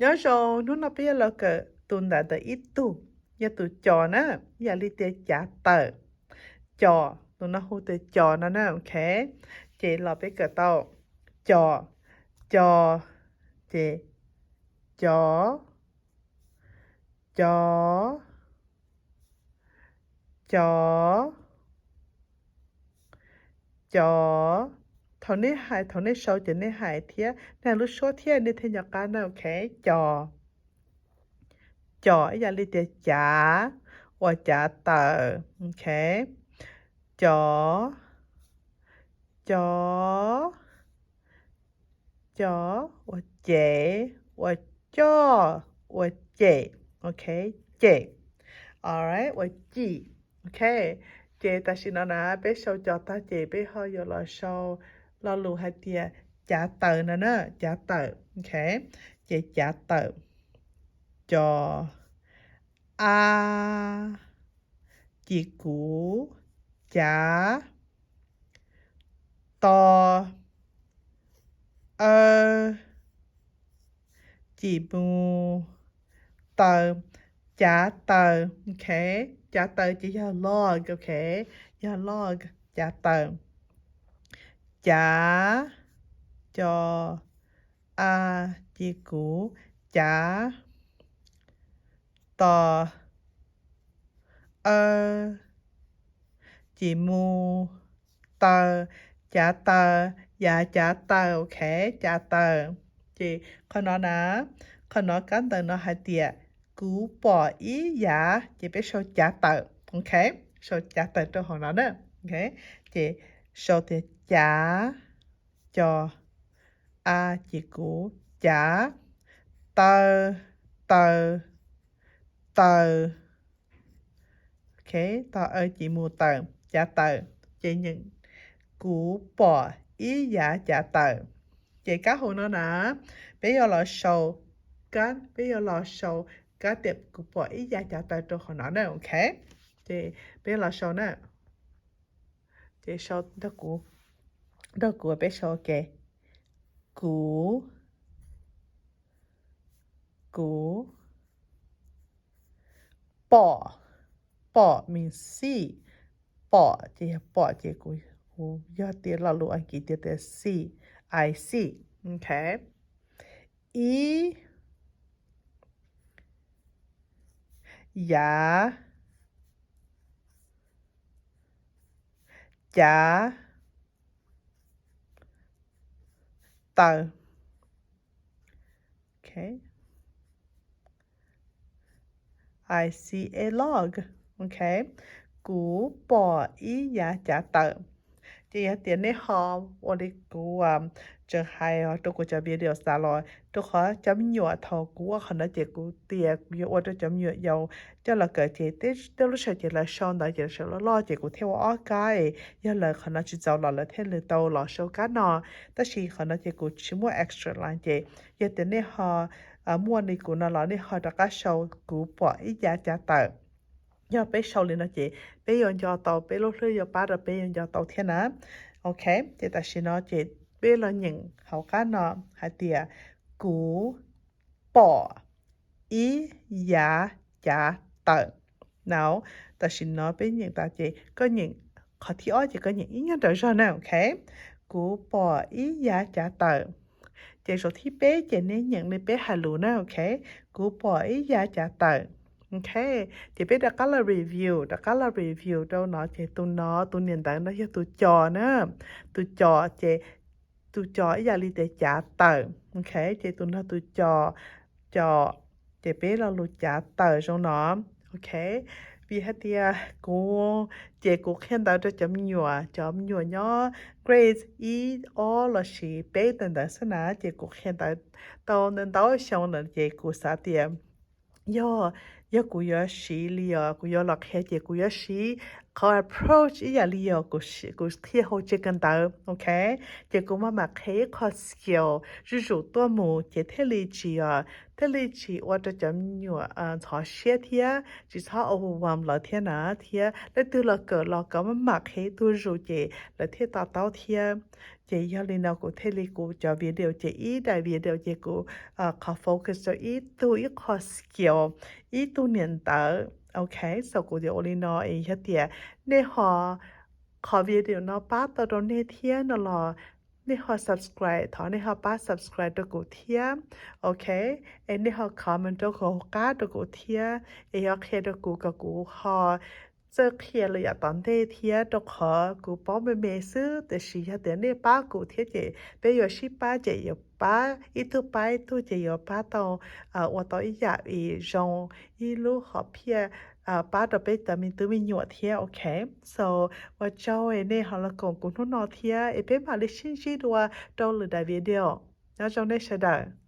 Nyob zoo, hnub no peb yuav los kawm tus ntawv ntawm ib tug, yog tus cos na, ib yam li tias cav tawm. Cos, tus no hu tias cos no na, ok. Ces los peb kawm tau cos, cos, ces cos, cos, cos, cos. Thaum nej hais, thaum nej sau ces nej hais thiab, nej hais lub suab thiab nej thiaj nco qab na, ok. Cos, cos ib yam li tias cav, uas cav tawm, ok. Cos, cos, cos, ua cev, ua coj, ua cem, ok, cem. Alright, ua cim, ok. Ces tam sim no na peb sau cos tag ces peb ho yuav los sau lo lus hais tias cav tawm no na, cav tawm, ok. Ces cav tawm, cos, a, cim kuv, cav, to, aw, cim mus, taw, cav taws, ok. Cav taws ces yog log, ok, yog log, cav taws. Cav, cos, a, cim kuv, cav, to, aw, cim mus, taw, cav taws, yav cav taws, ok, cav taws. Ces qhov no na, qhov no kab ntawv no hais tias kuv pom ib yav, ces peb sau cav taws, ok, sau cav taws rau hauv no na, ok. Ces sau tias cav, cos, a, cim kuv, cav, taw, taws, taws, ok, to aw cim mus taws, cav taws. Ces nyeem, kuv pom ib yav cav taws. Ces kab hauv no na, peb yuav los sau, kab, peb yuav los sau kab tias kuv pom ib yav cav taws rau hauv no na, ok. Ces peb los sau na. Ces sau nrog kuv, nrog kuv peb sau, ok. Kuv, kuv pom, pom means see, pom ces yog pom ces kuv, kuv yog tias lo lus Askiv tias, tias see, I see, ok. Ib yav cav taws, ok. I see a log, ok. Kuv pom ib yav cav taws. Ces yog tias nej ho ua li kuv tseem hais rau kuv cov video xav los, rau qhov cov me nyuam thaum kuv ua qhov no ces kuv tias kuv yuav ua rau cov me nyuam yaus coj los kawm ces tej lub sij hawm ces lawv sau ntawv ces lawv sau loj loj ces kuv thiaj ua ob kab es yog lawv qhov no tsis txaus los lawv thiaj li tau los sau kab no. Tab sis qhov no ces kuv tsis muaj extra line ces yog tias nej ho muaj li kuv no los nej ho rov qab sau kuv pom ib yav cav taws. Yog peb sau li no ces peb yuav nco tau, peb lub hlwb yuav pab rau peb yuav nco tau thiab na. Ok, ces tam sim no ces peb los nyeem hauv qab no hais tias kuv pom ib yav cav taws. No, tam sim no peb nyeem tas ces koj nyeem qhov thib ob ces koj nyeem ib nyuag nrawm zog na, ok. Kuv pom ib yav cav taws. Ces zaum thib peb ces nej nyeem li peb hais lus na, ok. Kuv pom ib yav cav taws. Ok, ces peb rov qab los review, rov qab los review rau no ces tus no, tus niam ntawv no yog tus cos na. Tus cos ces tus cos ib yam li tias cav taws, ok. Ces tus no tus cos, cos, ces peb lo lus cav taws zoo no, ok. Vim hais tias kuv, ces kuv qhia ntawv rau cov me nyuam, cov me nyuam nyob grade ib, ob lossis peb ntawd xwb na, ces kuv qhia ntawv tau ntau ntau xyoo lawm ces kuv xav tias yog, yog kuv yuav siv li os, kuv yuav los qhia ces kuv yuav siv qhov approach ib yam li yog kuv thiaj hau tsev kawm ntawv, ok. Ces kuv maj mam qhia ib qho skill zuj zus tuaj mus ces thiaj li tsis, thiaj li tsis ua rau cov me nyuam ntxhov siab thiab tsis txhob overwhelm lawv thiab na, thiab leej twg los kawm los kawm maj mam qhia ib tug zus ces lawv thiaj to taub thiab. Ces yog li no kuv thiaj li kuv cov video ces ib daim video ces kuv qhov focus rau ib tug ib qho skill, ib tug niam ntawv, ok. So kuv yuav ua li no es yog tias nej ho qhov video no pab tau rau nej thiab no los nej ho subscribe, thov nej ho pab subscribe rau kuv thiab, ok. Es nej ho comment rau hauv qab rau kuv thiab es ho qhia rau kuv kom kuv ho txawj qhia lawm yav tom ntej thiab, rau qhov kuv paub me me xwb tiam sis yog tias nej pab kuv thiab ces peb yuav sib pab ces yuav pab ib tug pab ib tug ces yuav pab tau ua tau ib yam zoo, ib lub hom phiaj pab rau peb cov me tub me nyuam thiab, ok. So ua tsaug nej ho los koom kuv hnub no thiab es peb mam li sib ntsib dua rau lwm daim video. Nyob zoo nej sawv daws.